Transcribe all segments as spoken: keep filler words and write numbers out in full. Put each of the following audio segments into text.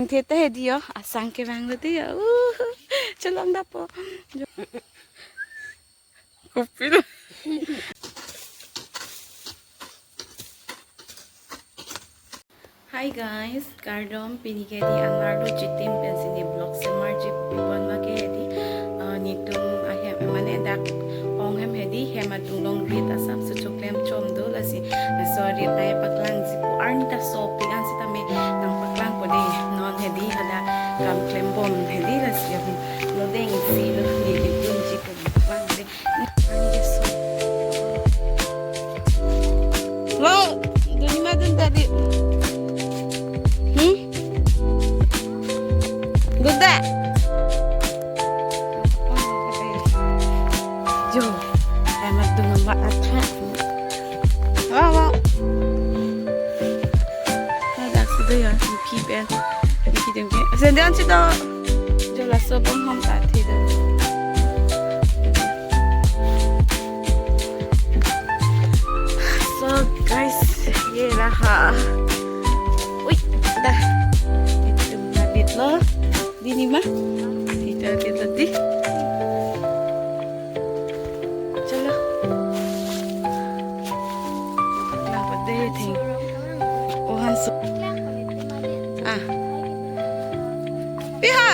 Theta hedi yo, asang kevang lo di yo. Uh, cholong dapo. Kopilo. Hi guys, kardom. Pini ke di alarlo chitim pensi ne vlog semarji pu-an ma ke hedi, ah, netum ahem mane dak ong hem hedi hem atum along rit asap su choklem chom do lasi. Laso rit ai paklangji pu arni ta sopik an sitame nangpaklangpo de. Non hedi hadak kam klembom hedi lasi ahum lo dengsi lo hedi dunji pu paklangde. Lo, duni ma dun tadi. Hmm? Duda. Jo, emak dun ma atha. Wow, wow. Hadak si do ya, pi pen. Pi dem ke. Sendal si do. Jo laso bom hom ta thi do. So guys, ye raha. Ui, dah. Itum nabit lo. Dini ma. Kita kita di. Chalo. Nang pate thing. Oh, hanso. Ah. Piha.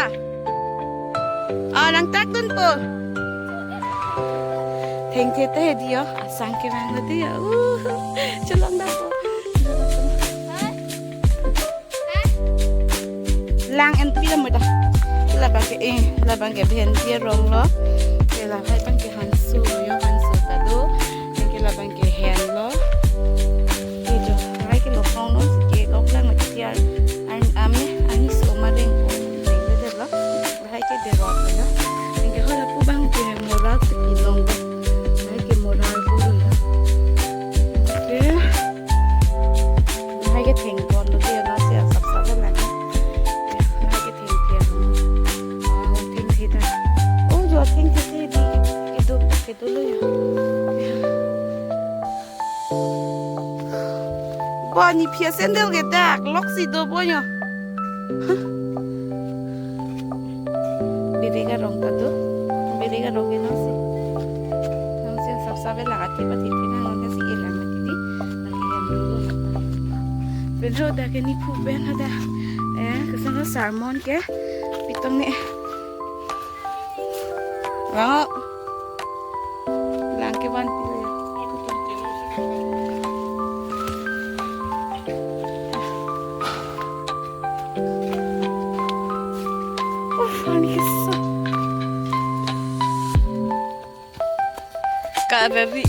Ah, nang tak dun po. Thengthe ta hedi yo, asang kevang lo di yo. Uh, cholong dapo. Lang en pi lam da. Labang ke, eh, labang ke bhen dia rong lo. Ke labang ke hanso yo, hanso ta do. Ke labang ke hen lo. Ke jo, hai ke lok rong lo, ke lok lang ke dia. An ame, ani so ma deng o, deng de lo. Hai ke derot lo. Ke ho lapu bang ke moral si pinong lo. Hai ke moral bu lo. Ke. Hai ke thengpon lo ke lasi asap sap lo lagi. Hai ke thengthe. Oh, thengthe ta. Oh, jo thengthe si di. Kedo, kedo lo ya. Bo ni phia sandal ke dak lok si do bo yo. Biri ka rong ta do. Biri ka rong ke nang si. Nang si sap sap la ati pati pina nang si ilang mati di. Nang ilang dulu. Pen ho dak ke ni phu pen ho dak. Eh, kesan ho sermon ke. Pitong ne. Lang ho. Lang ke van pilo ya. Uf, ani keso. Karari.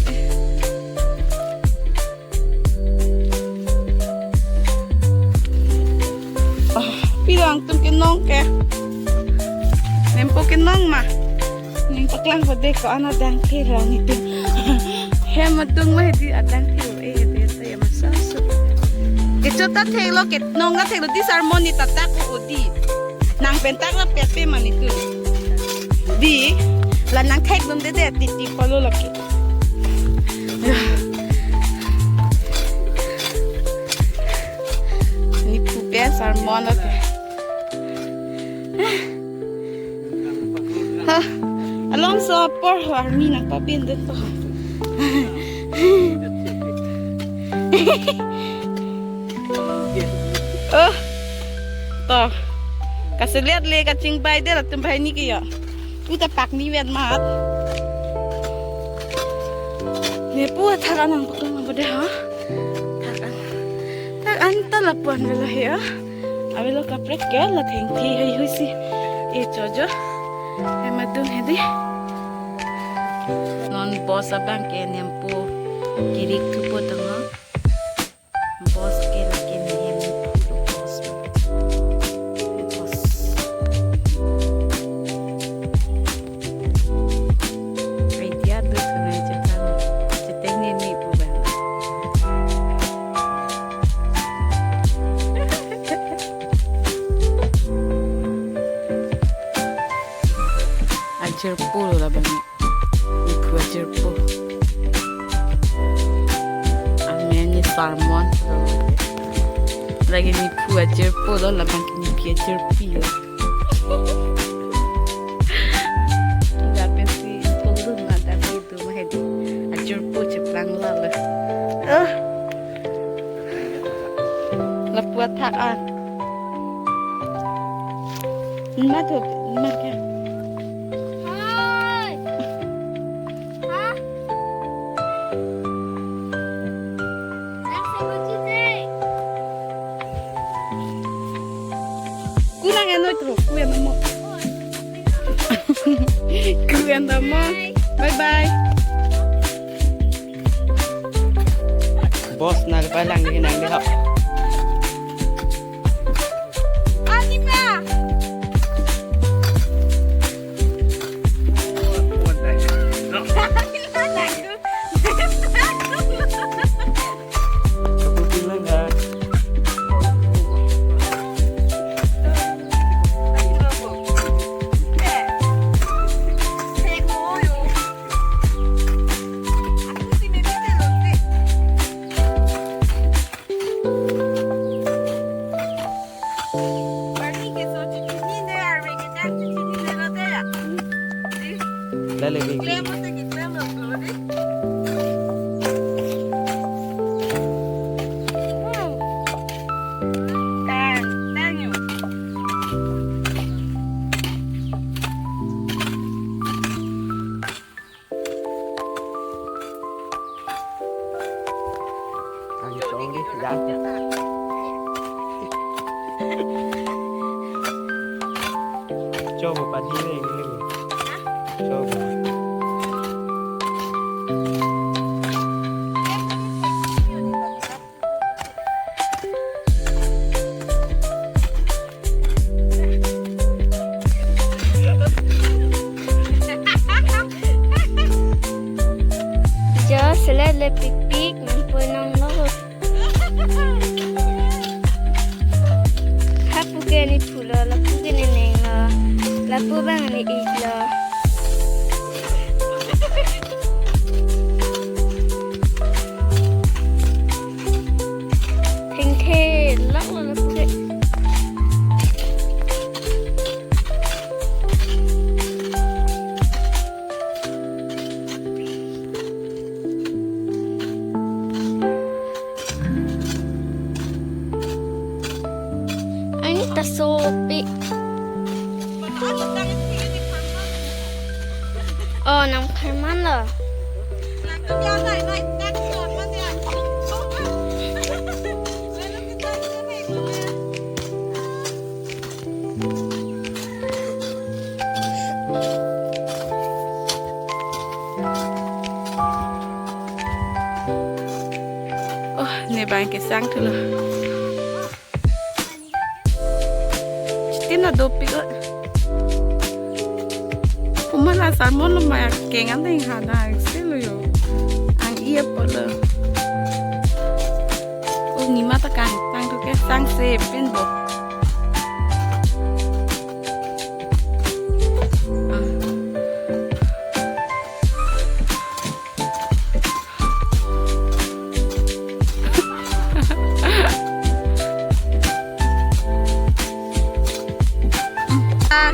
Ah, pilang tum kenong ke. Nempo kenong ma. Ning paklang pade ko ana dang ke rong itu. Hem atung ma hedi adang ke eh hedi sa ya masa so. Kecho ta thek lo kenong ta thek lo di sermon ni ta tak ko odi. Nang pentak la pepe man itu. Di, la nang thek dum dede titi palo lagi. Ni phu pen sermon lo ke. Ha, along so apor ho army nang papin dun to. Oh. To. Kasiliat le kachingbai de latum bai ni ke yo. Uta pak ni vet mat. Ne pu thak an nang paklang bo de ha. Thak an. Thak an ta lapu-an velo he ya. Avelo kaprek ke la thengthe heihui si. E chojo. Hem atung hedi. Non bus abang ke nempo kirik thupo tong. Bus ke lake nem bus. Bus. Idea do tunai chetang. Cheteng ne ni pu bang. Ajirpo lo labang ni. Ni phu ajirpo. Amen ni sermon. Lake niphu ajirpo lo, labang ke nipi ajirpi lo. Lapen si pulun mata itu mahedi ajirpo cheplang lalo. Oh. Lapu athak an. Nima tu, nima ke. Hai. Ha? Nang sebut cuci. Kunang eno itu, kuya memo. Kuya memo. Bye bye. Bos na lepai lang di nang di hap. Ani pa. Lale, baby. Ang chong di, yan. Chobo padi le, le. Chobo. Jo, selet le pikpik, nangpoi nanglo. Hapu ke niphu lo, lapu ke neneng lo, lapu abang ne-ik lo. Thengthe lak lo lapu ke. Ani ta sopi. Oh, nang pharman lo. Oh, ne bang kesang thulo. Chitin na dopik o. Puma la salmon lo maya kengan deng hada selo yo. Ang iya polo. Oh, nima ta kang, kang tu ke, sang se pin bo. Ah. Ah.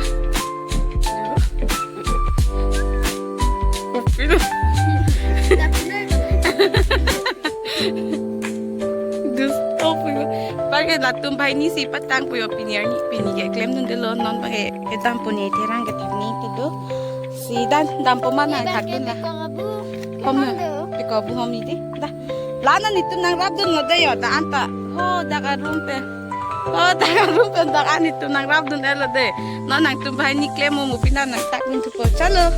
Kopi lo. Gusto po. Bang ke latum banghini si patang po yo, pini arni, pini ke klemdunde lo, non bang ke kedam po ni, therang ke thak ni te do. Si dan dampo mana thakdun la. Hom na. Piko bu hom iti. Da. Lana netum nangrapdunlo de yo, da anta. Ho, dak arum pen. Ho, dak arum pen, dak an netum nangrapdun-et lo de. Non nangtum banghini klem mo, mo pina nangthakdun thupo. Chalo.